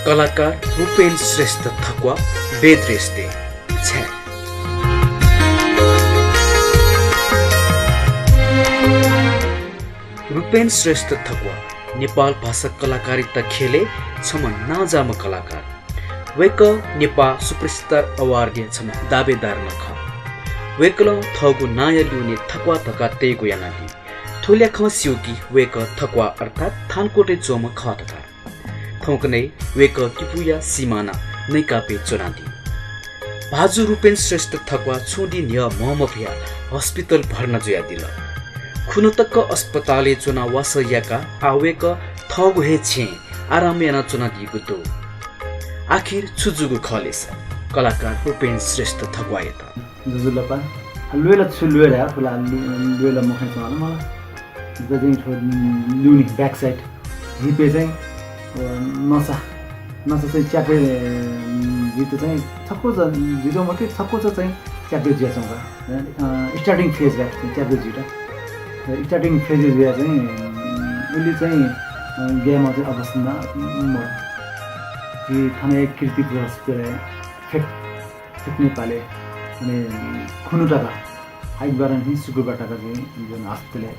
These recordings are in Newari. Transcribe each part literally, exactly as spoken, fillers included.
कलाकार रूपेन श्रेष्ठ थकुवा bed rest-य् छ्याये। रूपेन श्रेष्ठ थकुवा नेपाल भाषा कलाकारिता ख्यलय् छम्ह नांजाःम्ह कलाकार। वय्कः नेपाः Superstar Award-या छम्ह दावेदार नं खः। वय्कलं थःगु नांया ल्यूने थकुवा धकाः तयेगु यानादी। थ्व ल्याखं स्यू कि वय्कः थकुवा अर्थात् थानकोटय् च्वंम्ह खः धकाः। थौंकन्हय् वय्कः किपूया सीमाना नैकापय् च्वनादी। भाजु रूपेन श्रेष्ठ थकुवा छुं दिं न्ह्यः म्ह मफयाः hospital भर्ना जुयादिल। खुन्हु तक अस्पतालय् च्वनाः वासः याकाः आः वय्कः थःगु हे छेँय् आराम यानाच्वनादीगु दु। आखिर छु जूगु खः ले सा कलाकार रूपेन श्रेष्ठ थकुवायात? जुजुलपा। ल्वय् ला छु ल्वय् धाये, फुला ल्वय् ला मखु च्वं मला। जितः चाहिँ थ्व ल्यूने back side हिपय् चाहिँ, अ, नसा, नसा चाहिँ च्यापे, अ, जितः चाहिँ छक्वच, जितः मखु छक्वच चाहिँ च्यापे जुयाच्वंगु का। अ, starting phase का चाहिँ च्यापे जुइत। अ, starting phase जुया चाहिँ, अ, उलि चाहिँ, अ, game-य् चाहिँ अवस्था न, म, जि थन हे कीर्तिपुर hospital-य् फेक फेक नेपालय्, अनि खुन्हु तक, आइतबार नं शुक्रबार तक चाहिँ जुन hospital-य्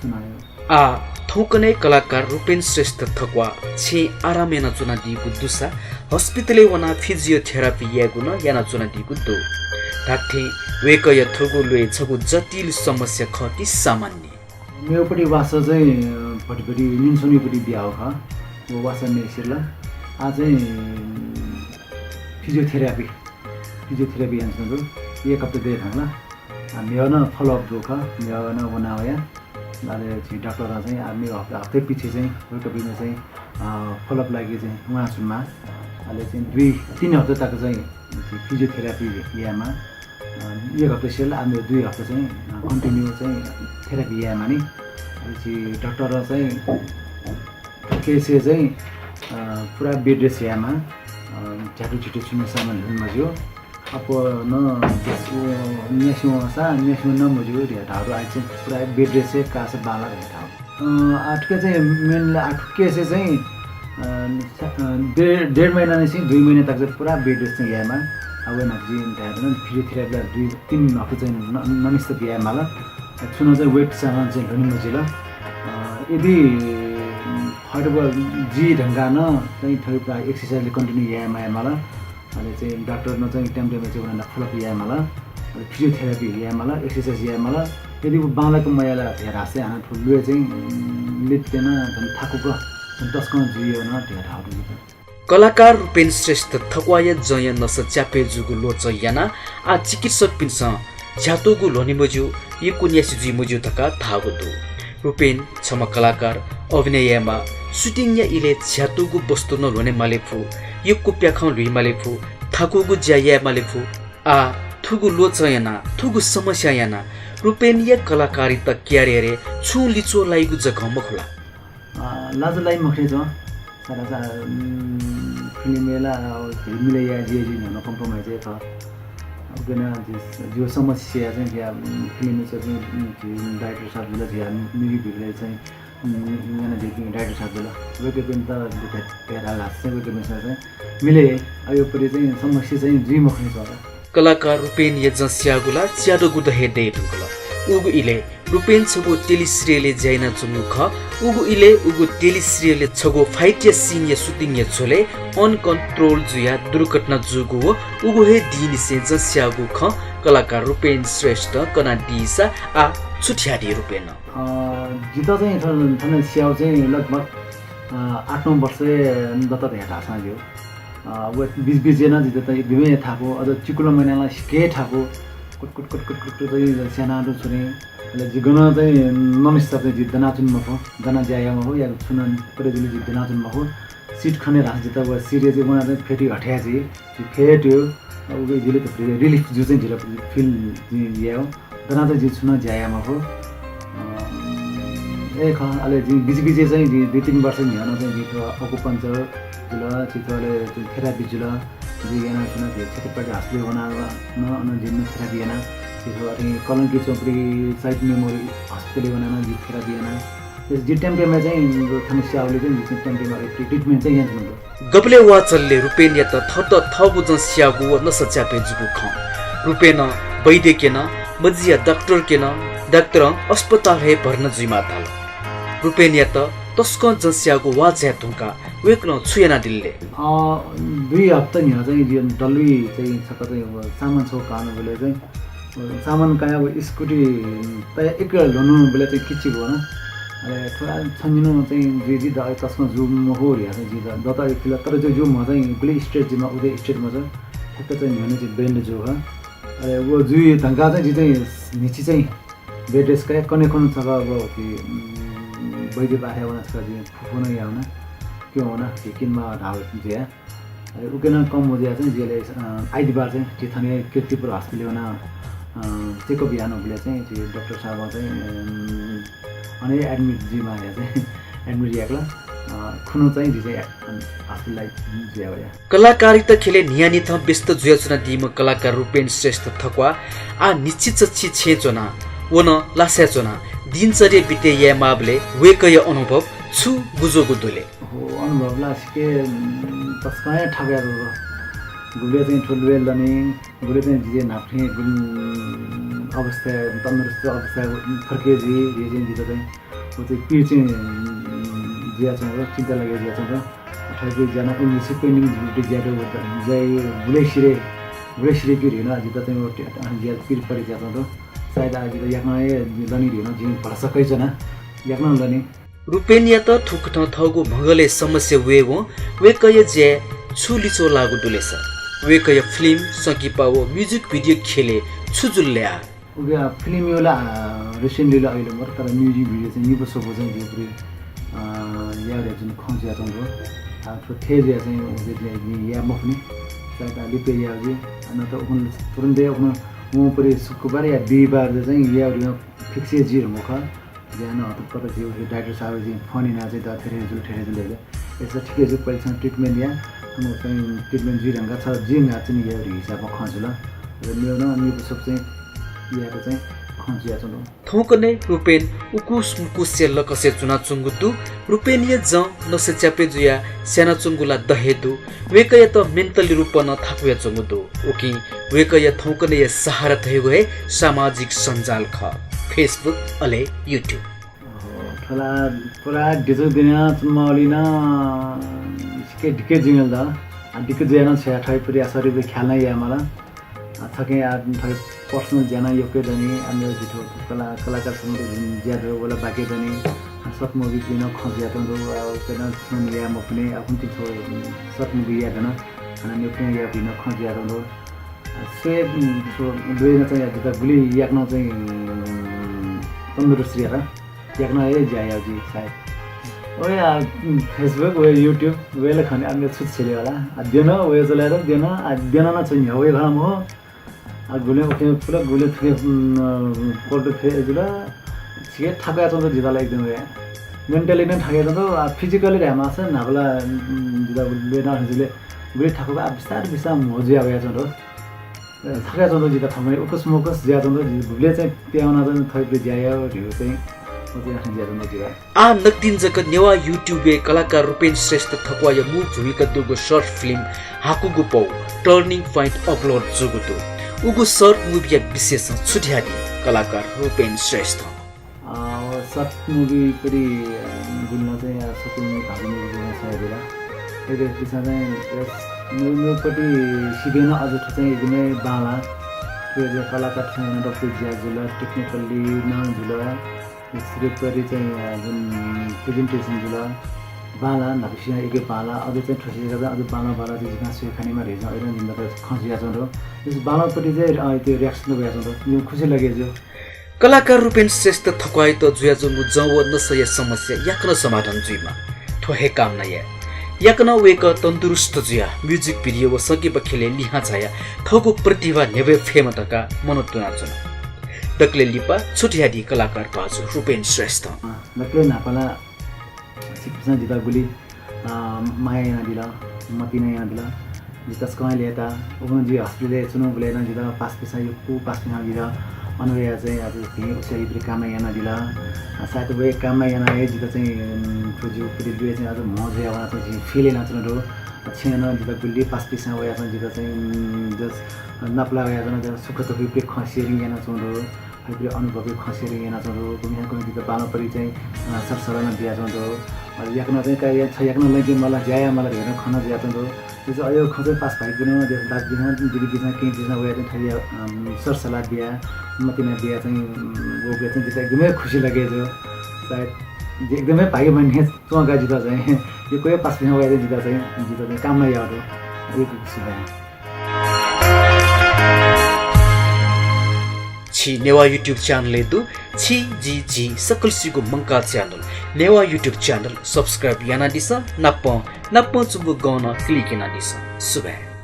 च्वनायो। आः थौंकन्हय् कलाकार रूपेन श्रेष्ठ थकुवा छेँय् आराम यानाच्वनादीगु दुसा hospital-य् वनाः physiotherapy यायेगु नं यानाच्वनादीगु दु। धात्थें वय्कःया थुगु ल्वय् छगू जटिल समस्या खः कि सामान्य? मेगुपट्टि वासः चाहिँ, अ, भतिभति निन्सुनिपट्टि बियाः खः। व वासः मेसिल। आः चाहिँ physiotherapy, physiotherapy यानाच्वनागु एक हप्ता दये धुंकल। आः, मेगु नं follow up दु खः, मेगु नं वना वया। अले झी डाक्टरं चाहिँ आः मेगु हप्ता, हप्ता पिछे चाहिँ वय्कःपिं चाहिँ, अ, follow up लागि चाहिँ वनाच्वनेमाः। अले चाहिँ दुई तीन हप्ता तक चाहिँ physiotherapy यायेमाः। अ, एक हप्ता सिल, आः मेगु दुई हप्ता चाहिँ, अ, continue चाहिँ therapy यायेमाः नि। अले झी डाक्टरं चाहिँ case-य् चाहिँ, अ, पुरा bed rest यायेमाः, अ, झ्यातु झितु छुं नं सामान ल्हुने मज्यू। अप्वः नं न्यासि वंसा न्यासि वने नं मज्यू धया धाःगु दु। आः चाहिँ पुरा bed rest-य् काःसा बांलाः धया धाःगु दु। अ, आः थुके चाहिँ mainly आः थुके case-य् चाहिँ, अ, सा-, अ, डेढ, डेढ महिनानिसें दुई महिना तक चाहिँ पुरा bed rest चाहिँ यायेमाः। आः वय् न्हापा जिं धयाथें physiotherapy ला दुई तीन हप्ता चाहिँ न-, non-stop यायेमाल। छुं नं चाहिँ weight सामान चाहिँ ल्हुने मजिल। अ, यदि, अ, फय्तब्वः जुइ धुंकाः नं चाहिँ थथे exercise-ले continue यायेमाःमाल। अले चाहिँ डाक्टरं नं चाहिँ time time-य् चाहिँ वनाः follow up यायेमाल। अले physiotherapy यायेमाल, exercise यायेमाल। यदि व बांलाक मयाः ला धया धाःसा चाहिँ हानं थ्व ल्वय् चाहिँ, उम्, लित तेनाः झन थाकुक, झन तसकं जुइ वनी धया धाःगु दु। कलाकार रूपेन श्रेष्ठ थकुवाया जँया नसा च्यापे जूगु ल्वचं यानाः आः चिकित्सकपिन्सं झ्यातुगु ल्हुने मज्यू, यक्व न्यासि जुइ मज्यू धकाः धाःगु दु। रूपेन छम्ह कलाकार, अभिनय यायेमाः, shooting-या इलय् झ्यातुगु वस्तु नं ल्हुने माले फु, यक्व प्याखं ल्हुइ माले फु, थाकुगु ज्या याये माले फु। आः थुगु ल्वचं यानाः, थुगु समस्या यानाः रूपेनया कलाकारिता career-य् छुं लिच्वः लाइगु जक मखु ला? अ, लाजा लाइ मखु च्वं। सारा सा, उम्, film-य् ला, अ, मिले याये जिं जिं न्ह्यःने compromise याये खः। अ, उकिं नं जि, जिगु समस्या चाहिँ जिया, उम्, film-य् चाहिँ, उम्, झी director साहब जुल, झी music video-य् चाहिँ, उम्, यानादीपिं director साहब जुल। वय्कःपिन्त धे-, धयाथें धाःसा चाहिँ वय्कःपिन्सं चाहिँ मिले, अ, योपट्टि चाहिँ समस्या चाहिँ जुइ मखु च्वं। कलाकार रूपेनया जँ स्याःगु ला च्यादँगु द हे दये धुंकल। उगु इलय् रूपेन छगू tele serial-य् ज्या यानाच्वंगु खः। उगु इलय् उगु tele serial-य् छगू fight-या scene-या shooting-या झ्वलय् uncontrol जुयाः दुर्घटना जूगु व उगु हे दिंनिसें जँ स्याःगु खँ कलाकार रूपेन श्रेष्ठं कनादीसा आः छु धयादी रूपेनं? अ, जितः चाहिँ थन, थन स्याःगु चाहिँ लगभग, अ, आठ नौ वर्ष दत धया धाःसां ज्यू। अ, व बिचबिचय् नं जितः त एकदमै थाकु, अझ चिकुला महिनां ला सिक्क हे थाकु, कुट कुट कुट कुट कुट चाहिँ स्यानातुं छुने। अले जि गनं चाहिँ non-stop चाहिँ जि दनाच्वने मफु, दनाः ज्या याये मफु, या छुं नं परे जुल जि दनाच्वने मफु। Seat खने धाःसा जितः व seat-य् चाहिँ वनाः चाहिँ फ्यतुइ हथाय् चाहिँ जि फ्यतुइ, अ, उकिं जितः त relief जू चाहिँ जितः feel जि याये। दनाः चाहिँ जिं छुं नं ज्या याये मफु। अ, ए खः, अले जिं बिचबिचय् चाहिँ जिं दुई तीन वर्ष न्ह्यः नं चाहिँ जिं थ्व acupuncture जुल, झी थ्व अले therapy जुल, जिं यानाः छुं नं झी क्षेत्रपाटी hospital वनाः नं अन जिं नं therapy याना। झी थ्व अथे कलंकी चौपटी Shahid Memorial Hospital वनाः नं जिं therapy याना। जि टेम्टेमा चाहिँ थन स्याउले चाहिँ जि चाहिँ टेम्टेमा ट्रिटमेन्ट चाहिँ यानाच्वना दु। गबलय् वाःचलले रुपेनयात थःत थःगु जं स्याःगु व नसा च्यापे जूगु खँ। रुपेनं वैद्य क्यन, मजिया डाक्टर क्यन, डाक्टरं अस्पताल हे भर्ना जुइमाः धाल। रुपेनयात तसकं जं स्याःगु वाःचाये धुंकाः वय्कलं छु यानादिल ले? अ, दुई हप्ता न्ह्यः चाहिँ जि डल्लै चाहिँ छकः चाहिँ सामान छौ काःबलय् चाहिँ सामान काया व स्कुटी तया एक ल्ह्वनुबलय् चाहिँ किचि ग्वना। अले थ्व छन्जिनु चाहिँ जुइ जि द तसकं जू मखु ह्रिया चाहिँ जि द दत फिल तर जु जु म चाहिँ गुलि स्ट्रेट जिमा उदे स्ट्रेट मज ठ्याक्क चाहिँ न्ह्यःने चाहिँ बेन्ड जू ह। अले व जुइ धंका चाहिँ जि चाहिँ न्हिची चाहिँ बेड रेस्ट काया कने कने छकः व कि वैद्य बाखा वना छकः जि फुफुन यावना क्यों वना कि किनमा धाव जुया। अले उकेनं कम मजुया चाहिँ जिले आइतबार चाहिँ जि थने कीर्तिपुर हस्पिटल वना चेकअप यानबलय् चाहिँ जि डाक्टर साहब चाहिँ अने एडमिट जुइमा या चाहिँ एडमिट याकला खुनु चाहिँ जि चाहिँ हस्पिटलाइज जुया वया। कलाकारिता ख्यलय् न्हियान्हिथं व्यस्त जुयाच्वनादीम्ह कलाकार रुपेन श्रेष्ठ थक्वाः आः न्हिच्छि चच्छि छेँय् च्वना व नं लासाय् च्वना दिनचर्या बिते यायेमाःबलय् वय्कःया अनुभव छु गुज्वःगु दु ले? हो, अनुभव ला सिके तसकं हे थाकु यात। गुबले चाहिँ थ्व ल्वय् लनी, गुबले चाहिँ जिजे न्हापा थें गुन अवस्था, तन्दुरुस्त अवस्था फर्के जुइ, जिजे चाहिँ जित चाहिँ व चाहिँ पीर चाहिँ जुयाच्वंगु, चिन्ता लगे जुयाच्वंगु। थथे ज्याना उन्निस पेन्डिङ जुबले ज्यादा ज्याइ बुले सिरे, बुले सिरे पीर हिन जित चाहिँ ज्या पीर परे जुयाच्वंगु। सायद आ जित याकनं हे लनी हिन जिं भलसा कैचना, याकनं लनी। रुपेनयात थुकथं थःगु म्हगलय् समस्या वयेवं वय्कःया ज्याय् छु लिच्वः लाःगु दु ले सर? वय्कःया फिल्म, संकिपा व म्युजिक भिडियो ख्यलय् छु जुल ले आः? उकिया फिल्म यो ला रिसेन्टली ला अइल मर तर म्युजिक भिडियो चाहिँ निपु स्वपु चाहिँ जिपुरी यारे जुन खँ जुया चाहिँ थ्व थे जुया चाहिँ उके चाहिँ या मखुनि। सायद लिपे या जि न त उखुन तुरुन्तै उखुन मुपरि शुक्रबार या बिहिबार चाहिँ या फिक्स जि मुख ज्यान हतपत जिउ हे डाक्टर साहब जी फोन इना चाहिँ त थेरे जुल थेरे जुल हेले। यस ठिकै जु पहिलेसँग ट्रिटमेन्ट या हम चाहिँ ट्रिटमेन्ट जुइ ढंगा छ जि न्हा चाहिँ या हिसाबमा खँ जुल। र मेरो न निपु सब चाहिँ यात चाहिँ खँ जुया चाहिँ थौंकन्हय् रुपेन उकुस मुकुसया लकसय् च्वनाच्वंगु दु। रुपेनया जं नसा च्यापे जुयाः स्यानाच्वंगु ला द हे दु। वय्कःयात मेन्टली रूपं नं थाकुयाच्वंगु दु। उकिं वय्कःया थौंकन्हय्‌या सहारा धइगु हे सामाजिक सञ्जाल खः, Facebook अले YouTube। थ्व ला पुरा डिजो दिना चुनमावली न सिके ढिके जिंगल द। आ, ढिके जुया नं छ्या थै पुरिया शरीर ख्याल नं याये माला। आ, थके आ, थै पर्सनल ज्याना योके दनि, आ, मेरो जिथो कला, कलाकार समिति ज्या दो, वला बाके दनि। आ, शर्ट मुभी बिन खँ ज्या दो, आ, उके नं फोन या मपुने, आ, कुन ति थो शर्ट मुभी या दन। आ, ने फोन या बिन खँ ज्या दो। आ, स्वे, उम, थो दुई न चाहिँ या जिता गुली याकनं चाहिँ, उम, तन्दुरुस्त यारा। याकनं हे ज्या याउ जि सायद। ओए आ, Facebook, ओए YouTube, वेले खने आ, मेरे छुट छेले वाला। आ, देन, ओए चलाएर देन, आ, देन न चाहिँ न्ह्यः ओए खना मो। आ, गुले उठे, पुरा गुले थुके, उम, कोल्ड फे जुला। छिके थाका चंद जिताला एकदम वे। मेन्टली ने थाका चंद, आ, फिजिकली रे मासा नाबला, उम, जिता गुले ना हजले। गुले थाको आ, बिस्तार बिस्तार मो जुया वया चंद। थाका चंद जिता थामने उकस मोकस ज्या चंद जि गुले चाहिँ प्याउना चाहिँ थै पे ज्या या ढिउ चाहिँ। ओते आखन ज्या चंद जिता। आः नकतिनि जक नेवाः YouTube-य् कलाकार रुपेन श्रेष्ठ थक्वाःया मू भूमिका दुगु सर्ट फिल्म हाकुगु पौ, टर्निङ पोइन्ट, अपलोड जूगु दु। उगु सर्ट मुभीया विशेषं छु धयादी कलाकार रुपेन श्रेष्ठ? अ, सर्ट मुभी परि, अ, गुल्ला चाहिँ, अ, सक्कु मुभी भागु मुभी चाहिँ सय बेला। एक एक पिछा चाहिँ यस मू, मू पति सिबेन अझ थ्व चाहिँ एकदमै बांला। थ्व चाहिँ कलाकार थ्व याना डक्टर ज्या जुल, टेक्निकली नं जुल। स्क्रिप्ट परि चाहिँ, अ, जुन प्रेजेन्टेसन जुल, बांला, न्हापा सिया एके बांला, अझ चाहिँ थ्व सिया अझ बांला बांला चाहिँ जिं स्वये खनेमा रे चाहिँ अइरं जिं त खँ जुया चाहिँ दो। जस बांला पति चाहिँ, अ, त्यो रियाक्सन त भया चाहिँ दो। जिं खुसी लगे जो। कलाकार रुपेन श्रेष्ठ थक्वाःयात जुयाच्वंगु जं व नसाया समस्या याकनं समाधान जुइमा। थ्व हे कामना या। याकनं वय्कः तन्दुरुस्त जुया म्युजिक भिडियो व संकिपा ख्यलय् लिहां झाया थःगु प्रतिभा न्ह्यब्वये फयेमा धकाः मनंतुनाच्वना। दकलय् लिपा छु धयादी कलाकार भाजु रुपेन श्रेष्ठ। दकलय् न्हापाला छिकपिसं जितः गुलि, अ, माया यानादिल, मतिना यानादिल। जि तसकं ल्यायेता, उबलय् जि हस्पिटलय् च्वनागुबलय् नं जितः पासापिसं यक्व पासापिसं जितः अन वया चाहिँ अझ भिं उसाइ इपिं कामय् यानादिल। अ, सायद वया कामय् यानाः हे जितः चाहिँ, उम्, थ्व जिगु पुचः ल्यूय् चाहिँ अझ म्हो जुयाः वना चाहिँ जिं feel यानाच्वना दु। अ, छेँनं जितः गुलि पासापिसं वया चाहिँ जितः चाहिँ, उम्, just नापलाः वया चाहिँ सुख दुःखया खँ sharing यानाच्वना दु। थुपिं अनुभवया खँ sharing यानाच्वना दु। गुम्हस्यां गुम्हस्यां जितः बांलाःपट्टि चाहिँ, अ, सरसल्लाह नं बियाच्वना दु। अ, याकनं चाहिँ का या-, छ याकनं लँके माल, ज्या याये माल धइगु नं खँ नं जुयाच्वना दु। अय् खँ चाहिँ पासा भाइपिन्सं, दाजुपिन्सं, दिदीपिन्सं, केहेँपिन्सं वया चाहिँ थथे, अम, सरसल्लाह बियाः मतिना बियाः चाहिँ, उम्, व बियाः चाहिँ जितः एकदमै खुसी लगे जू। सायद जि एकदमै भाग्यमानी च्वं का जितः चाहिँ। यक्व हे पासापिसं वया चाहिँ जितः चाहिँ, जितः चाहिँ कामना याः दु। यक्व सुभाय्। छि नेवाः YouTube channel-य् दु, छि जि झी सकलसिगु मंकाः channel। नेवाः YouTube channel subscribe यानादिसँ, नापं नापं च्वंगु गं नं click यानादिसँ। सुभाय्।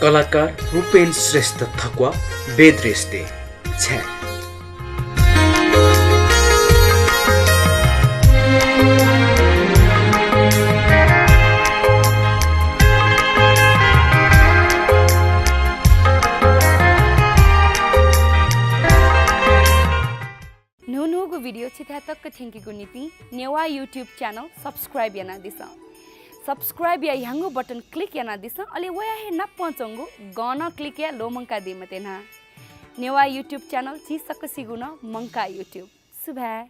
कलाकार रूपेन श्रेष्ठ थक्वा, बेद्रेस्ते, छ्या। न्हून्हूगु video छिथाय् तक थ्यंकीगु निंतिं नेवाः YouTube channel subscribe यानादिसँ। Subscribe या ह्याउँगु button click यानादिसँ, अले वया हे नापं च्वंगु गं नं click याये ल्वःमंकादी मते नं। नेवाः YouTube channel झी सकसिगु नं मंकाः YouTube। सुभाय्।